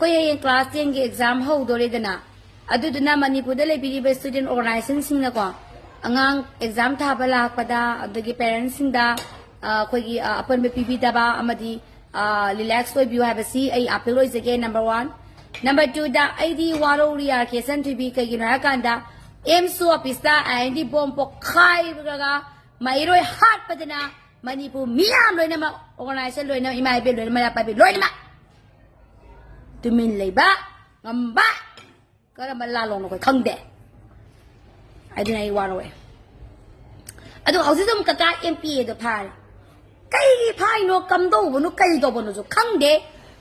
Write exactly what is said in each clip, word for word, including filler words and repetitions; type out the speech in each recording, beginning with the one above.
ꯑꯩꯈꯣꯏ ꯍꯌꯦꯡ class ten ꯒꯤ exam ꯍꯧꯗꯣꯔꯦꯗꯅ, ꯑꯗꯨꯗꯨꯅ ꯃꯅꯤꯄꯨꯔꯗ ꯂꯩꯕꯤꯔꯤꯕ student organization ꯁꯤꯡꯅꯀꯣ, ꯑꯉꯥꯡ exam ꯊꯥꯕ ꯂꯥꯛꯄꯗ, ꯑꯗꯒꯤ parents ꯁꯤꯡꯗ, ꯑ, ꯑꯩꯈꯣꯏꯒꯤ, ꯑ, ꯑꯄꯟꯕ ꯄꯤꯕꯤꯗꯕ ꯑꯃꯗꯤ, ꯑ, relax ꯑꯣꯏꯕꯤꯌꯨ ꯍꯥꯏꯕꯁꯤ ꯑꯩ appeal ꯑꯣꯏꯖꯒꯦ, number one꯫ Number two ꯗ ꯑꯩꯗꯤ ꯋꯥꯔꯧꯔꯤ, ꯑꯥꯔ ꯀꯦ ꯁꯟꯊꯣꯏꯕꯤ, ꯀꯩꯒꯤꯅꯣ ꯍꯥꯏꯔꯀꯥꯟꯗ ꯑꯦꯝꯁ office ꯇ ꯑꯥꯏ ꯑꯦꯟ ꯗꯤ bomb ꯄꯣꯈꯥꯏꯔꯒ ꯃꯩꯔꯣꯏ ꯍꯥꯠꯄꯗꯅ ꯃꯅꯤꯄꯨꯔ ꯃꯤꯌꯥꯝ ꯂꯣꯏꯅꯃꯛ, organization ꯂꯣꯏꯅꯃꯛ, ꯏꯃꯥ ꯏꯕꯦꯟ ꯂꯣꯏꯅꯃꯛ, ꯃꯩꯔꯥ ꯄꯥꯏꯕꯤ ꯂꯣꯏꯅꯃꯛ ꯇꯨꯃꯤꯟ ꯂꯩꯕ ꯉꯝꯕ ꯀꯔꯝꯕ ꯂꯥꯜꯂꯣꯡꯅꯣ ꯑꯩꯈꯣꯏ ꯈꯪꯗꯦ꯫ ꯑꯗꯨꯅ ꯑꯩ ꯋꯥꯔꯧꯋꯦ꯫ ꯑꯗꯣ ꯍꯧꯖꯤꯛ ꯑꯗꯨꯝ ꯀꯀꯥ ꯑꯦꯝ ꯄꯤ ꯑꯦꯗꯣ ꯐꯥꯔꯦ꯫ ꯀꯩꯒꯤ ꯐꯥꯏꯅꯣ, ꯀꯝꯗꯧꯕꯅꯣ, ꯀꯩ ꯇꯧꯕꯅꯣꯁꯨ ꯈꯪꯗꯦ꯫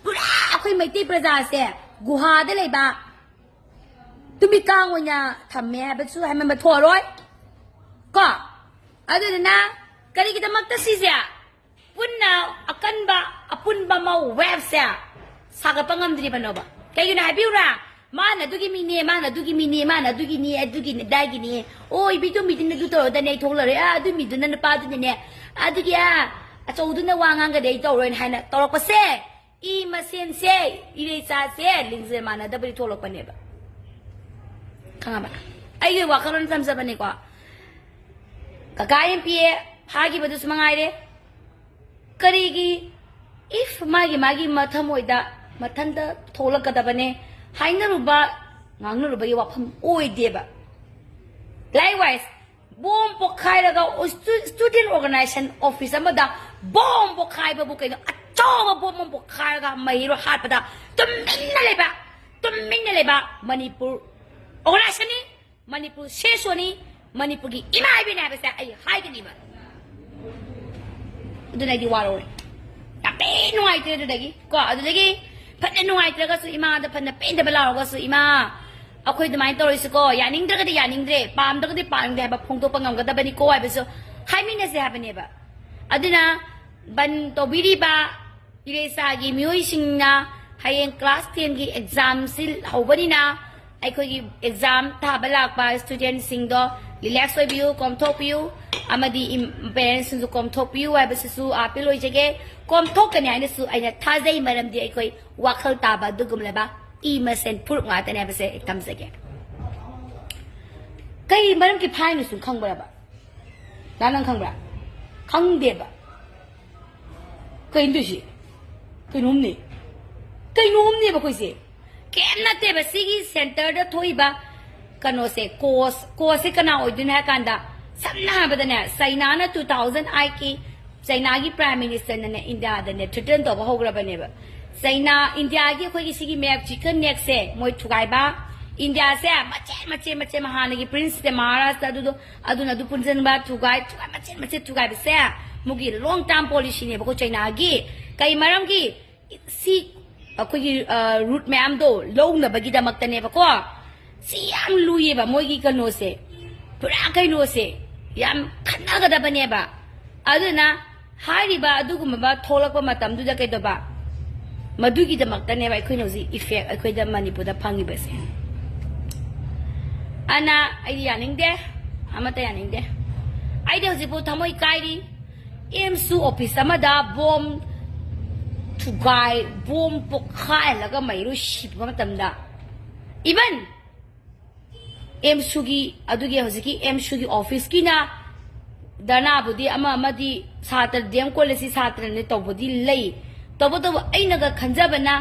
ꯄꯨꯔꯥ ꯑꯩꯈꯣꯏ ꯃꯩꯇꯩ ꯄ꯭ꯔꯖꯥꯁꯦ ꯒꯨꯍꯥꯗ ꯂꯩꯕ ꯇꯨꯃꯤꯀꯥꯡ ꯑꯣꯏꯅ ꯊꯝꯃꯦ ꯍꯥꯏꯕꯁꯨ ꯍꯥꯏꯃꯟꯕ ꯊꯣꯛꯑꯔꯣꯏ꯫ ꯀꯣ? ꯑꯗꯨꯗꯨꯅ ꯀꯔꯤꯒꯤꯗꯃꯛꯇ ꯁꯤꯁꯦ ꯄꯨꯟꯅ ꯑꯀꯟꯕ ꯑꯄꯨꯟꯕ ꯑꯃ wave ꯁꯦ ꯁꯥꯒꯠꯄ ꯉꯝꯗ꯭ꯔꯤꯕꯅꯣꯕ? ꯀꯩꯒꯤꯅꯣ ꯍꯥꯏꯕꯤꯌꯨꯔꯥ? ꯃꯥꯅ ꯑꯗꯨꯒꯤ ꯃꯤꯅꯦ, ꯃꯥꯅ ꯑꯗꯨꯒꯤ ꯃꯤꯅꯦ, ꯃꯥꯅ ꯑꯗꯨꯒꯤꯅꯤ, ꯑꯗꯨꯒꯤꯅꯤ, ꯑꯗꯥꯒꯤꯅꯤ꯫ ꯑꯣ, ꯏꯕꯤꯗꯨ ꯃꯤꯗꯨꯅ ꯑꯗꯨ ꯇꯧꯔꯗꯅꯦ ꯑꯩ ꯊꯣꯛꯂꯔꯣꯏ꯫ ꯑꯥ, ꯑꯗꯨ ꯃꯤꯗꯨꯅ ꯅꯨꯄꯥꯗꯨꯅꯅꯦ, ꯑꯗꯨꯒꯤ, ꯑꯥ, ꯑꯆꯧꯗꯨꯅ ꯋꯥ ꯉꯥꯡꯒꯗꯤ ꯑꯩ ꯇꯧꯔꯣꯏꯅ ꯍꯥꯏꯅ ꯇꯧꯔꯛꯄꯁꯦ, ꯏ ꯃꯁꯦꯟꯁꯦ, ꯏꯔꯩꯆꯥꯁꯦ ꯂꯤꯡꯖꯦꯜ ꯃꯥꯟꯅꯗꯕꯒꯤ ꯊꯣꯛꯂꯛꯄꯅꯦꯕ꯫ ꯈꯪꯉꯕ? ꯑꯩꯒꯤ ꯋꯥꯈꯜꯂꯣꯟ ꯊꯝꯖꯕꯅꯤꯀꯣ꯫ ꯀꯀꯥ ꯑꯦꯝ ꯄꯤ ꯑꯦ ꯐꯥꯈꯤꯕꯗꯨꯁꯨ ꯃꯉꯥꯏꯔꯦ꯫ ꯀꯔꯤꯒꯤ? If ꯃꯥꯒꯤ, ꯃꯥꯒꯤ ꯃꯊꯃꯣꯏꯗ ꯃꯊꯟꯇ ꯊꯣꯛꯂꯛꯀꯗꯕꯅꯦ꯫ ꯍꯥꯏꯅꯔꯨꯕ, ꯉꯥꯡꯅꯔꯨꯕꯒꯤ ꯋꯥꯐꯝ ꯑꯣꯏꯗꯦꯕ꯫ Likewise, bomb ꯄꯣꯈꯥꯏꯔꯒ ꯎꯁꯇꯨ-, student organization office ꯑꯃꯗ bomb ꯄꯣꯈꯥꯏꯕꯕꯨ ꯀꯩꯅꯣ? ꯑꯆꯧꯕ bomb ꯑꯃ ꯄꯣꯈꯥꯏꯔꯒ ꯃꯩꯔꯣ ꯍꯥꯠꯄꯗ ꯇꯨꯃꯤꯟꯅ ꯂꯩꯕ, ꯇꯨꯃꯤꯟꯅ ꯂꯩꯕ ꯃꯅꯤꯄꯨꯔ organization ꯅꯤ, ꯃꯅꯤꯄꯨꯔ ꯁꯦꯁꯣꯅꯤ, ꯃꯅꯤꯄꯨꯔꯒꯤ ꯏꯃꯥ ꯏꯕꯦꯟ ꯍꯥꯏꯕꯁꯦ ꯑꯩ ꯍꯥꯏꯒꯅꯤꯕ꯫ ꯑꯗꯨꯅ ꯑꯩꯗꯤ ꯋꯥꯔꯧꯔꯦ꯫ ꯌꯥꯝ ꯊꯤ ꯅꯨꯡꯉꯥꯏꯇ꯭ꯔꯦ ꯑꯗꯨꯗꯒꯤ꯫ ꯀꯣ, ꯑꯗꯨꯗꯒꯤ ꯐꯅ ꯅꯨꯡꯉꯥꯏꯇ꯭ꯔꯒꯁꯨ, ꯏꯃꯥꯗ ꯐꯅ ꯄꯦꯟꯗꯕ ꯂꯥꯎꯔꯒꯁꯨ, "ꯏꯃꯥ, ꯑꯩꯈꯣꯏ ꯑꯗꯨꯃꯥꯏꯅ ꯇꯧꯔꯤꯁꯤꯀꯣ, ꯌꯥꯅꯤꯡꯗ꯭ꯔꯒꯗꯤ ꯌꯥꯅꯤꯡꯗ꯭ꯔꯦ, ꯄꯥꯝꯗ꯭ꯔꯒꯗꯤ ꯄꯥꯝꯗꯦ ꯍꯥꯏꯕ ꯐꯣꯡꯗꯣꯛꯄ ꯉꯝꯒꯗꯕꯅꯤꯀꯣ" ꯍꯥꯏꯕꯁꯨ ꯍꯥꯏꯃꯤꯟꯅꯁꯦ ꯍꯥꯏꯕꯅꯦꯕ꯫ ꯑꯗꯨꯅ ꯕꯟ ꯇꯧꯕꯤꯔꯤꯕ ꯏꯔꯩꯆꯥꯒꯤ ꯃꯤꯑꯣꯏꯁꯤꯡꯅ ꯍꯌꯦꯡ class ten ꯒꯤ exam ꯁꯤ ꯍꯧꯕꯅꯤꯅ, ꯑꯩꯈꯣꯏꯒꯤ exam ꯊꯥꯕ ꯂꯥꯛꯄ student ꯁꯤꯡꯗꯣ relax ꯑꯣꯏꯕꯤꯌꯨ, ꯀꯣꯝꯊꯣꯛꯄꯤꯌꯨ꯫ ꯑꯃꯗꯤ ꯄꯦꯔꯦꯟꯁꯁꯤꯡꯁꯨ ꯀꯣꯝꯊꯣꯛꯄꯤꯌꯨ ꯍꯥꯏꯕꯁꯤꯁꯨ ꯑꯥꯄꯤꯜ ꯑꯣꯏꯖꯒꯦ꯫ ꯀꯣꯝꯊꯣꯛꯀꯅꯤ ꯍꯥꯏꯅꯁꯨ ꯑꯩꯅ ꯊꯥꯖꯩ, ꯃꯔꯝꯗꯤ ꯑꯩꯈꯣꯏ ꯋꯥꯈꯜ ꯇꯥꯕ ꯑꯗꯨꯒꯨꯝꯂꯕ ꯏ ꯃꯁꯦꯟ ꯐꯨꯔꯨꯞ ꯉꯥꯛꯇꯅꯦ ꯍꯥꯏꯕꯁꯦ ꯑꯩ ꯊꯝꯖꯒꯦ꯫ ꯀꯩ ꯃꯔꯝꯒꯤ ꯐꯥꯏꯅꯣ ꯁꯨꯝ ꯈꯪꯕ꯭ꯔꯕ? ꯅꯪ ꯅꯪ ꯈꯪꯕ꯭ꯔꯥ? ꯈꯪꯗꯦꯕ꯫ ꯀꯩꯅꯣ ꯇꯧꯏꯁꯤ? ꯀꯩꯅꯣꯝꯅꯦ꯫ ꯀꯩꯅꯣꯝꯅꯦꯕ ꯑꯩꯈꯣꯏꯁꯦ꯫ ꯀꯩꯝ ꯅꯠꯇꯦꯕ ꯁꯤꯒꯤ ꯁꯦꯟꯇꯔꯗ ꯊꯣꯛꯏꯕ ꯀꯩꯅꯣꯁꯦ꯫ ꯀꯣꯁ ꯀꯣꯁꯁꯦ ꯀꯅꯥ ꯑꯣꯏꯗꯣꯏꯅꯣ ꯍꯥꯏ ꯀꯥꯟꯗ, ꯁꯝꯅ ꯍꯥꯏꯔꯕꯗꯅꯦ, ꯆꯩꯅꯥꯅ ꯇꯨ ꯊꯥꯎꯖꯟ ꯑꯥꯏꯠꯀꯤ ꯆꯩꯅꯥꯒꯤ ꯄ꯭ꯔꯥꯏꯝ ꯃꯤꯅꯤꯁꯇꯔꯅꯅꯦ ꯏꯟꯗꯤꯌꯥꯗꯅꯦ ꯊ꯭ꯔꯦꯇꯟ ꯇꯧꯕ ꯍꯧꯈ꯭ꯔꯕꯅꯦꯕ꯫ ꯆꯩꯅꯥ, ꯏꯟꯗꯤꯌꯥꯒꯤ ꯑꯩꯈꯣꯏꯒꯤ ꯁꯤꯒꯤ ꯃꯦꯞ ꯆꯤꯀꯟ ꯅꯦꯛꯁꯦ ꯃꯣꯏ ꯊꯨꯒꯥꯏꯕ, ꯏꯟꯗꯤꯌꯥꯁꯦ ꯃꯆꯦꯠ ꯃꯆꯦꯠ ꯃꯆꯦꯠ ꯍꯥꯟꯅꯒꯤ ꯄ꯭ꯔꯤꯟꯁꯇ ꯃꯍꯥꯔꯥꯖꯇ ꯑꯗꯨꯗꯣ ꯑꯗꯨꯅ ꯑꯗꯨ ꯄꯨꯟꯁꯤꯟꯕ, ꯊꯨꯒꯥꯏ ꯊꯨꯒꯥꯏ ꯃꯆꯦꯠ ꯃꯆꯦꯠ ꯊꯨꯒꯥꯏꯕꯁꯦ ꯃꯣꯏꯒꯤ ꯂꯣꯡ ꯇꯥꯔꯝ ꯄꯣꯂꯤꯁꯤꯅꯦꯕꯀꯣ ꯆꯩꯅꯥꯒꯤ꯫ ꯀꯩ ꯃꯔꯝꯒꯤ? ꯁꯤ ꯑꯩꯈꯣꯏꯒꯤ ꯔꯨꯠ ꯃꯌꯥꯝꯗꯣ ꯂꯧꯅꯕꯒꯤꯗꯃꯛꯇꯅꯦꯕꯀꯣ꯫ ꯁꯤ ꯌꯥꯝ ꯂꯨꯏꯌꯦꯕ ꯃꯣꯏꯒꯤ ꯀꯩꯅꯣꯁꯦ, ꯄꯨꯔꯥ ꯀꯩꯅꯣꯁꯦ ꯌꯥꯝ ꯈꯟꯅꯒꯗꯕꯅꯦꯕ꯫ ꯑꯗꯨꯅ ꯍꯥꯏꯔꯤꯕ ꯑꯗꯨꯒꯨꯝꯂꯕ ꯊꯣꯛꯂꯛꯄ ꯃꯇꯝꯗꯨꯗ ꯀꯩꯗꯧꯕ? ꯃꯗꯨꯒꯤꯗꯃꯛꯇꯅꯦꯕ ꯑꯩꯈꯣꯏꯅ ꯍꯧꯖꯤꯛ ꯏꯐꯦꯛ ꯑꯩꯈꯣꯏꯗ ꯃꯅꯤꯄꯨꯔꯗ ꯐꯪꯉꯤꯕꯁꯦ꯫ ꯑꯅ ꯑꯩꯗꯤ ꯌꯥꯅꯤꯡꯗꯦ, ꯑꯃꯠꯇ ꯌꯥꯅꯤꯡꯗꯦ꯫ ꯑꯩꯗꯤ ꯍꯧꯖꯤꯛꯐꯥꯎ ꯊꯃꯣꯏ ꯀꯥꯏꯔꯤ꯫ ꯑꯦꯝꯁꯨ ꯑꯣꯐꯤꯁ ꯑꯃꯗ ꯕꯣꯝ ꯊꯨꯒꯥꯏ, ꯕꯣꯝ ꯄꯣꯛꯈꯥꯏꯍꯜꯂꯒ ꯃꯩꯔꯣꯏ ꯁꯤꯕ ꯃꯇꯝꯗ, ꯏꯚꯟ ꯑꯦꯝꯁꯨꯒꯤ, ꯑꯗꯨꯒꯤ ꯍꯧꯖꯤꯛꯀꯤ ꯑꯦꯝꯁꯨꯒꯤ ꯑꯣꯐꯤꯁꯀꯤꯅ ꯙꯔꯅꯥꯕꯨꯗꯤ ꯑꯃ ꯑꯃꯗꯤ ꯁꯥꯇ꯭ꯔ, ꯗꯤ ꯑꯦꯝ ꯀꯣꯂꯦꯖꯀꯤ ꯁꯥꯇ꯭ꯔꯅ ꯇꯧꯕꯗꯤ ꯂꯩ꯫ ꯇꯧꯕꯇꯕꯨ ꯑꯩꯅꯒ ꯈꯟꯖꯕꯅ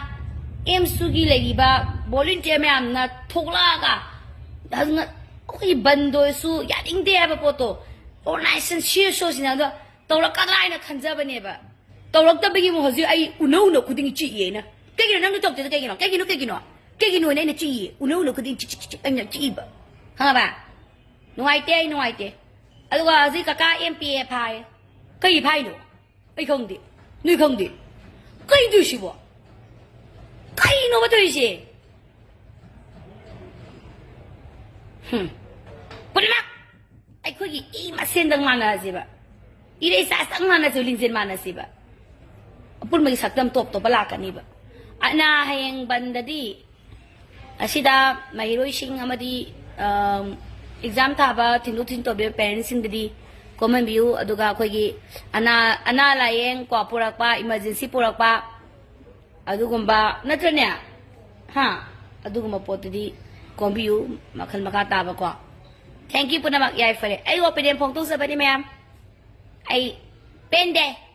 ꯑꯦꯝꯁꯨꯒꯤ ꯂꯩꯔꯤꯕ ꯚꯣꯂꯨꯟꯇꯤꯌꯔ ꯃꯌꯥꯝꯅ ꯊꯣꯛꯂꯛꯑꯒ ꯑꯗꯨꯅ ꯑꯩꯈꯣꯏꯒꯤ ꯕꯟꯗ ꯑꯣꯏꯔꯁꯨ ꯌꯥꯅꯤꯡꯗꯦ ꯍꯥꯏꯕ ꯄꯣꯠꯇꯣ ꯑꯣꯔꯒꯅꯥꯏꯖꯦꯁꯟ ꯁꯤ ꯑꯦꯁ ꯑꯣꯁꯤꯅ ꯑꯗꯣ ꯇꯧꯔꯛꯀꯗ꯭ꯔꯥ ꯍꯥꯏꯅ ꯈꯟꯖꯕꯅꯦꯕ꯫ ꯇꯧꯔꯛꯇꯕꯒꯤ ꯑꯃꯨꯛ ꯍꯧꯖꯤꯛ ꯑꯩ ꯎꯅ ꯎꯅ ꯈꯨꯗꯤꯡꯒꯤ ꯆꯤꯛꯏ ꯑꯩꯅ꯫ ꯀꯩꯒꯤꯅꯣ ꯅꯪꯅ ꯇꯧꯗꯦꯗꯣ? ꯀꯩꯒꯤꯅꯣ? ꯀꯩꯒꯤꯅꯣ? ꯀꯩꯒꯤꯅꯣ? ꯀꯩꯒꯤꯅꯣ ꯑꯩꯅ ꯆꯤꯛꯏ? ꯎꯅ ꯎꯅ ꯈꯨꯗꯤꯡ ꯆꯤꯛ ꯆꯤꯛ ꯆꯤꯛ ꯆꯤꯛ ꯑꯩꯅ ꯆꯤꯛꯏꯕ꯫ ꯈꯪꯉꯕ? ꯅꯨꯡꯉꯥꯏꯇꯦ, ꯑꯩ ꯅꯨꯡꯉꯥꯏꯇꯦ꯫ ꯑꯗꯨꯒ ꯍꯧꯖꯤꯛ ꯀꯀꯥ ꯑꯦꯝ ꯄꯤ ꯑꯦ ꯐꯥꯏ꯫ ꯀꯩ ꯐꯥꯏꯅꯣ? ꯑꯩ ꯈꯪꯗꯦ꯫ ꯅꯣꯏ ꯈꯪꯗꯦ꯫ ꯀꯩꯅꯣ ꯇꯧꯏꯁꯤꯕꯣ? ꯀꯩꯅꯣꯕ ꯇꯧꯔꯤꯁꯦ? ꯍꯝ꯫ ꯄꯨꯝꯅꯃꯛ ꯑꯩꯈꯣꯏꯒꯤ ꯏ ꯃꯁꯦꯟꯗ ꯃꯥꯟꯅꯁꯦꯕ꯫ ꯏꯔꯩꯆꯥ ꯆꯞ ꯃꯥꯟꯅꯁꯦ, ꯂꯤꯡꯖꯦꯜ ꯃꯥꯟꯅꯁꯦꯕ꯫ ꯑꯄꯨꯟꯕꯒꯤ ꯁꯛꯇꯝ ꯇꯣꯞ ꯇꯣꯞꯄ ꯂꯥꯛꯀꯅꯤꯕ꯫ ꯑꯅꯥ ꯍꯌꯦꯡ ꯕꯟꯗꯗꯤ ꯑꯁꯤꯗ ꯃꯍꯩꯔꯣꯏꯁꯤꯡ ꯑꯃꯗꯤ, ꯑꯝ, ꯑꯦꯛꯖꯥꯝ ꯊꯥꯕ ꯊꯤꯟꯗꯣꯛ ꯊꯤꯟ ꯇꯧꯕꯤꯕ ꯄꯦꯔꯦꯟꯁꯁꯤꯡꯗꯗꯤ ꯀꯣꯝꯍꯟꯕꯤꯌꯨ꯫ ꯑꯗꯨꯒ ꯑꯩꯈꯣꯏꯒꯤ ꯑꯅꯥ ꯑꯅꯥ ꯂꯥꯏꯌꯦꯡ ꯀꯣ ꯄꯨꯔꯛꯄ, ꯏꯃꯥꯔꯖꯦꯟꯁꯤ ꯄꯨꯔꯛꯄ, ꯑꯗꯨꯒꯨꯝꯕ ꯅꯠꯇ꯭ꯔꯅꯦ? ꯍꯥ? ꯑꯗꯨꯒꯨꯝꯕ ꯄꯣꯠꯇꯨꯗꯤ ꯀꯣꯝꯕꯤꯌꯨ꯫ ꯃꯈꯜ ꯃꯈꯥ ꯇꯥꯕꯀꯣ꯫ Thank you ꯄꯨꯝꯅꯃꯛ꯫ ꯌꯥꯏ, ꯐꯔꯦ, ꯑꯩ ꯑꯣꯄꯤꯅꯤꯌꯟ ꯐꯣꯡꯗꯣꯛꯆꯕꯅꯤ ꯃꯌꯥꯝ꯫ ꯑꯩ ꯄꯦꯟꯗꯦ꯫